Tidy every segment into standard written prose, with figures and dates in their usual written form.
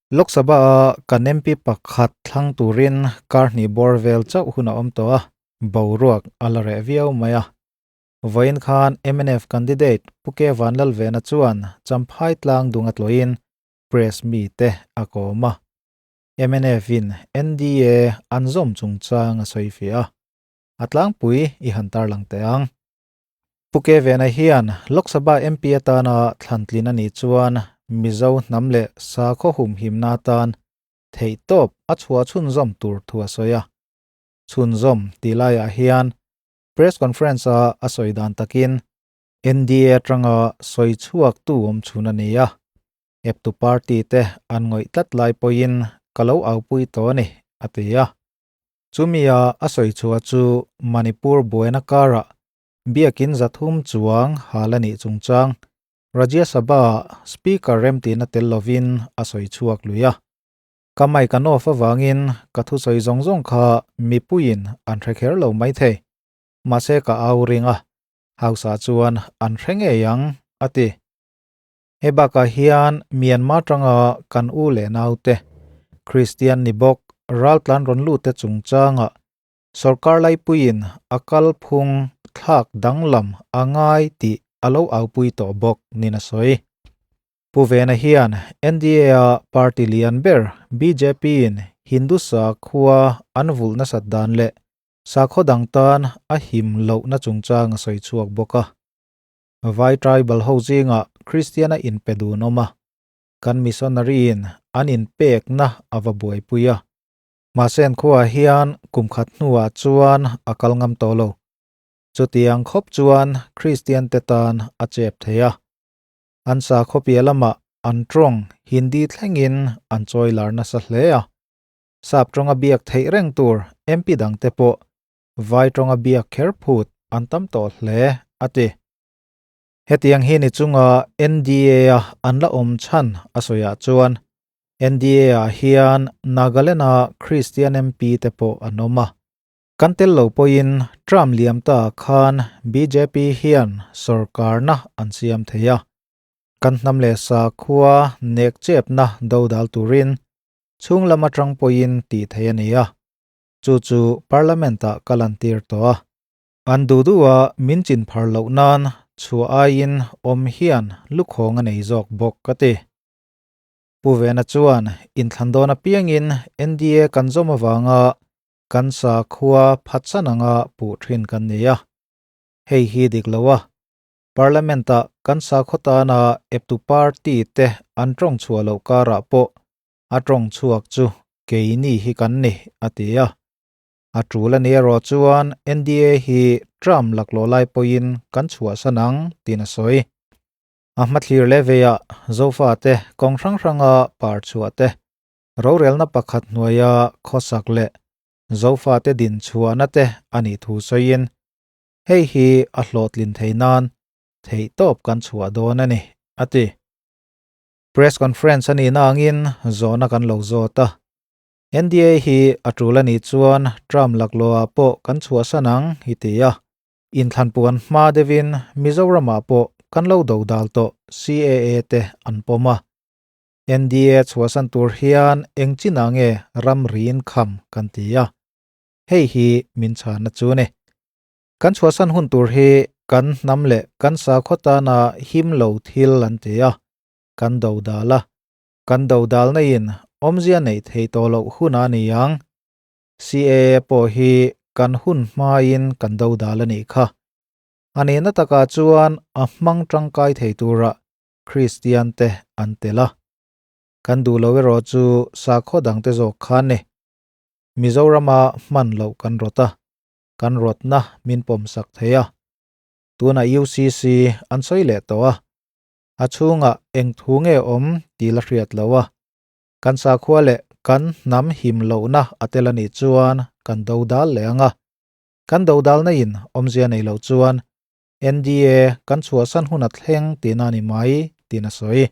Lok Sabha-a kan MP pakhat thlang turin kar hnih bawr vel chauh hun a awm tawh a, boruak a la reh viau mai a. Vawiin khan mnf candidate Pu Ke Vanlalvena chuan Champhai tlang dung a tlawhin press mite a kawm a. MNF-in NDA an zawm chungchang a sawi fiah a, a tlangpui i han tarlang teh ang. Pu Ke Vena hian Lok Sabha MP atana thlantlin a nih chuan Mizo hnam leh sakhaw humhimna atan theihtawp a chhuah chhunzawm tur thu a sawi a. Chhunzawm tih laiah hian Press conference-a a sawi dan takin NDA atanga sawi chhuaktu awm chhun a ni a. Eptu party te an ngawih tlat lai pawhin ka lo aupui tawh a ni, a ti a. Chumia a sawi chhuah chu Manipur buaina karah biakin zathum chuang hal a nih chungchang Rajya Sabha-ah Speaker remtihna tel lovin a sawi chhuak lui a. Ka mic an off avangin ka thusawi zawng zawng kha mipuiin an hre kher lo maithei. Mahse ka au ring a, House-ah chuan an hre ngei ang, a ti. Hei bakah hian Myanmar tanga kan u leh naute, Kristian ni bawk raltlan rawn lutte chungchangah sorkar laipuiin a kalphung thlak danglam a ngai tih a lo aupui tawh bawk nin a sawi. Pu Vena hian NDA-a party lian ber BJP-in Hindu sakhua an vulh nasat dan leh sakhaw dang tan a him lohna chungchang a sawi chhuak bawk a. Vai tribal ho zingah Kristiana inpe dun awm a, kan missionary-in an inpekna a va buaipui a. Mahse an khuaah hian kum khat hnuah chuan a kal ngam tawh lo. Chutiang khawp chuan Kristian te tan a chep thei a. An sakhaw piah lamah an tawng Hindi thlengin an chawi lar nasa hle a. Sap tawnga biak theih reng tur MP dangte pawh Vai tawnga biak kher phut an tam tawh hle, a ti. Hetiang hi ni chunga NDA-a an la awm chhan a sawiah chuan NDA-ah hian Nagaland-a Kristian MP te pawh an awm a. Kan tel lo pawhin term liam ta khan bjp hian sorkarna an siam thei a. Kan hnam leh sakhua nek chepna dodal turin chhung lam atang pawhin tih theih a ni a. Chu chu Parliament-ah ka lantir tawh a. An duh duha min chin phar loh nan chhuah aiin awm hian lukhawng a nei zawk bawk ka ti. Pu Vena chuan inthlan dawn apiangin NDA kan zawm avanga kan sakhua phatsan anga puh thin kan ni a. Hei hi dik lo a, Parliament-ah kan sakhaw tana eptu party te an tawng chhuah loh karah pawh a tawng chhuak chu keini hi kan ni, a ti a. A tul a ni erawh chuan NDA hi term laklawh lai pawhin kan chhuahsan ang, tiin a sawi. A hmathlir leh veiah Zofate kawng hrang hranga par chhuah te, rorelna pakhat hnuaia khawsak leh Zofate din chhuahna te a nih thu sawiin, hei hi a hlawhtlin thei nan theihtawp kan chhuah dawn a ni, a ti. Press conference a nihna angin zawhna kan lo zawt a. NDA hi a tul a nih chuan term laklawhah pawh kan chhuahsan ang hi ti a. Inthlanpuan hma deuhin Mizoramah pawh kan lo do dal tawh CAA te an pawm a. NDA chhuahsan tur hian eng chinah nge ramriin kham kan ti a. Hei hi min chhanna chu a ni. Kan chhuahsan hun tur hi kan hnam leh kan sakhaw tana him lo thil an ti a, kan do dal a. Kan do dalna in awmzia neih thei tawh loh hun a ni ang. CAA pawh hi kan hun hmain kan do dal a nih kha. A nihna takah chuan a hmang tangkai thei tura Kristian te an tel a. Kan duh lo erawh chu sakhaw dangte zawk kha ni. Mizorama hman loh kan rawt a. kan rawtna min pawmsak thei a, tunah UCC an sawi leh tawh a, a chhungah eng thu nge awm tih la hriat lo a, kan sakhua leh kan hnam him lohna a tel a nih chuan kan do dal leh ang a, kan do dalna in awmzia nei loh chuan NDA kan chhuahsan hun a thleng tihna a ni mai tiin a sawi.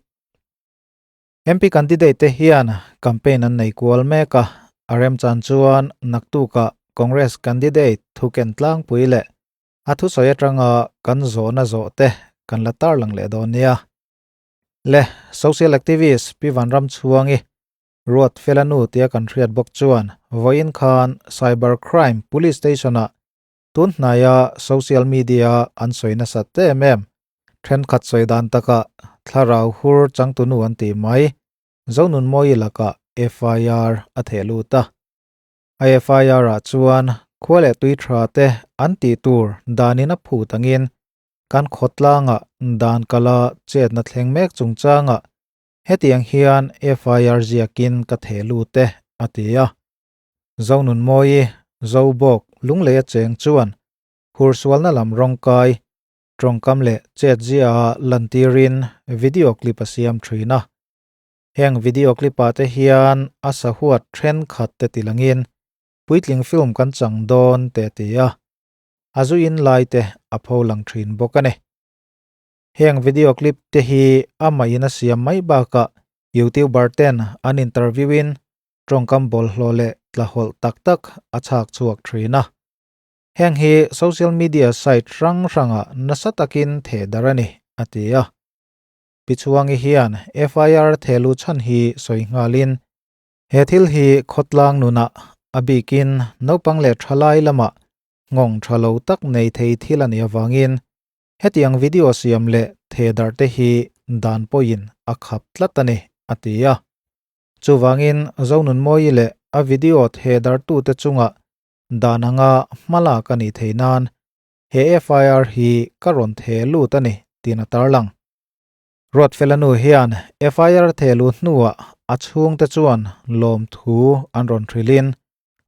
MP candidate te hian campaign an nei kual mek a, a remchan chuan naktukah Congress candidate thuken tlangpui leh a thusawi atanga kan zawhna zawh te kan la tarlang leh dawn nia. Le, social activist Pi Vanramchhuangi. Ruatfela nu tia kan hriat bawk chuan vawiin khan Cyber Crime Police Station-ah tun hnaia social media an sawi nasat em em thenkhat sawi dan takah thlarau hur changtunu an tih mai Zonunmawii lakah FIR a theh lut a. A FIR ah chuan khua leh tui tha te an tih tur danin a phut angin kan khawtlangah dan kala chetna thleng mek chungchangah Hetiang hian FIR ziakin ka theh lut e, a ti a. Zonunmawii, Zobawk, Lungleia cheng chuan hursualna lam rawngkai, tawngkam leh chetzia a lantirin video clip a siam thin a. Heng video clip ah te hian a sahuat thenkhat te tilangin puitling film kan chang dawn te a ti a. A zuin lai te a pholang thin bawk a ni. Heng video clip te hi amah in a siam mai bakah YouTuber ten an interview in tawngkam bawlhhlawh leh tlahawlh tak tak a chhak chhuak thin a. Heng hi social media site hrang hrangah nasa takin theh darh a ni, a ti a. Pi Chhuangi hian FIR thehluh chhan hi sawi nghalin he thil hi khawtlang nunah a bikin naupang leh thalai lamah nghawng tha lo tak nei thei thil a nih avangin Hetiang video siam leh thehdarh te hi dan pawhin a khap tlat a ni, a ti a. Chuvangin Zonunmawii leh a video thehdarhtute chungah dan anga hmalak a nih theih nan he FIR hi ka rawn theh lut a ni, tiin a tarlang. Ruatfela nu hian FIR theh luh hnuah a chhungte chuan lawmthu an rawn hrilhin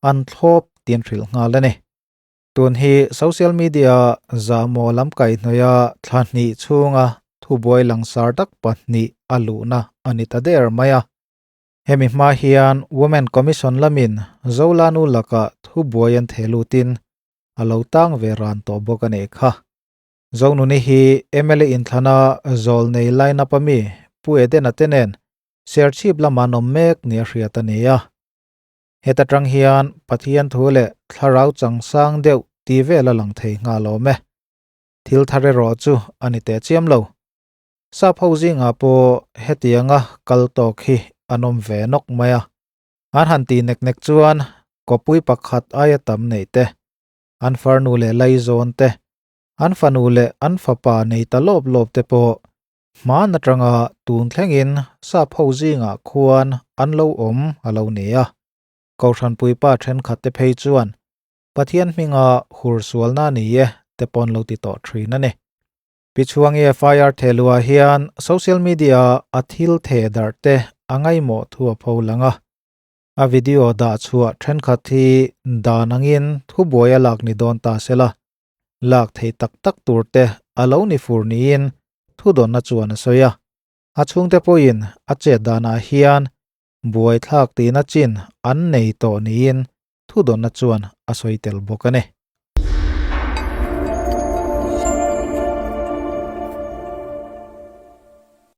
an thlawp tiin hrilh nghal a ni. Tun hi social media zahmawh lam kaihhnawih a thla hnih chhunga thubuai langsar tak pahnih a luhna a ni ta der mai a. Hemi hma hian Women Commission lamin Zolanu lakah thubuai an theh lutin a lo tang ve ran tawh bawk a nih kha. Zonuni hi mla inthlana zawlnei line-up a mi Pu Edena te nen Serchhip lama an awm mek nia hriat a ni a. Heta tang hian Pathian thu leh thlarau changsang deuh ti vel a lang thei nghal awm e. Thil thar erawh chu a ni teh chiam lo. Sap ho zingah pawh hetianga kal tawk hi an awm ve nawk mai a. An han tih nek nek chuan kawpui pakhat aia tam neih te, an farnu leh laizawn te, an fanu leh an fapa nei ta lawp lawp te pawh Hmaan atanga tun thlengin sap ho zingah khuan an lo awm a lo ni a. Kohhran puipa thenkhat te phei chuan Pathian hminga hur sualna ni e te pawn lo ti tawh thin a ni. Pi Chhuangi FIR thehluah hian social media a thil theh darh te a ngaihmawh thu a pho lang a. A video dah chhuah thenkhat hi dan angin thubuai a lak ni dawn ta sela. Lak thei tak tak tur te a lo ni fur niin thudawnna chuan a sawi a. A chhungte pawhin a chet danah hian buaithlak tihna chin an nei tawh niin thudawnna chuan a sawi tel bawk a ni.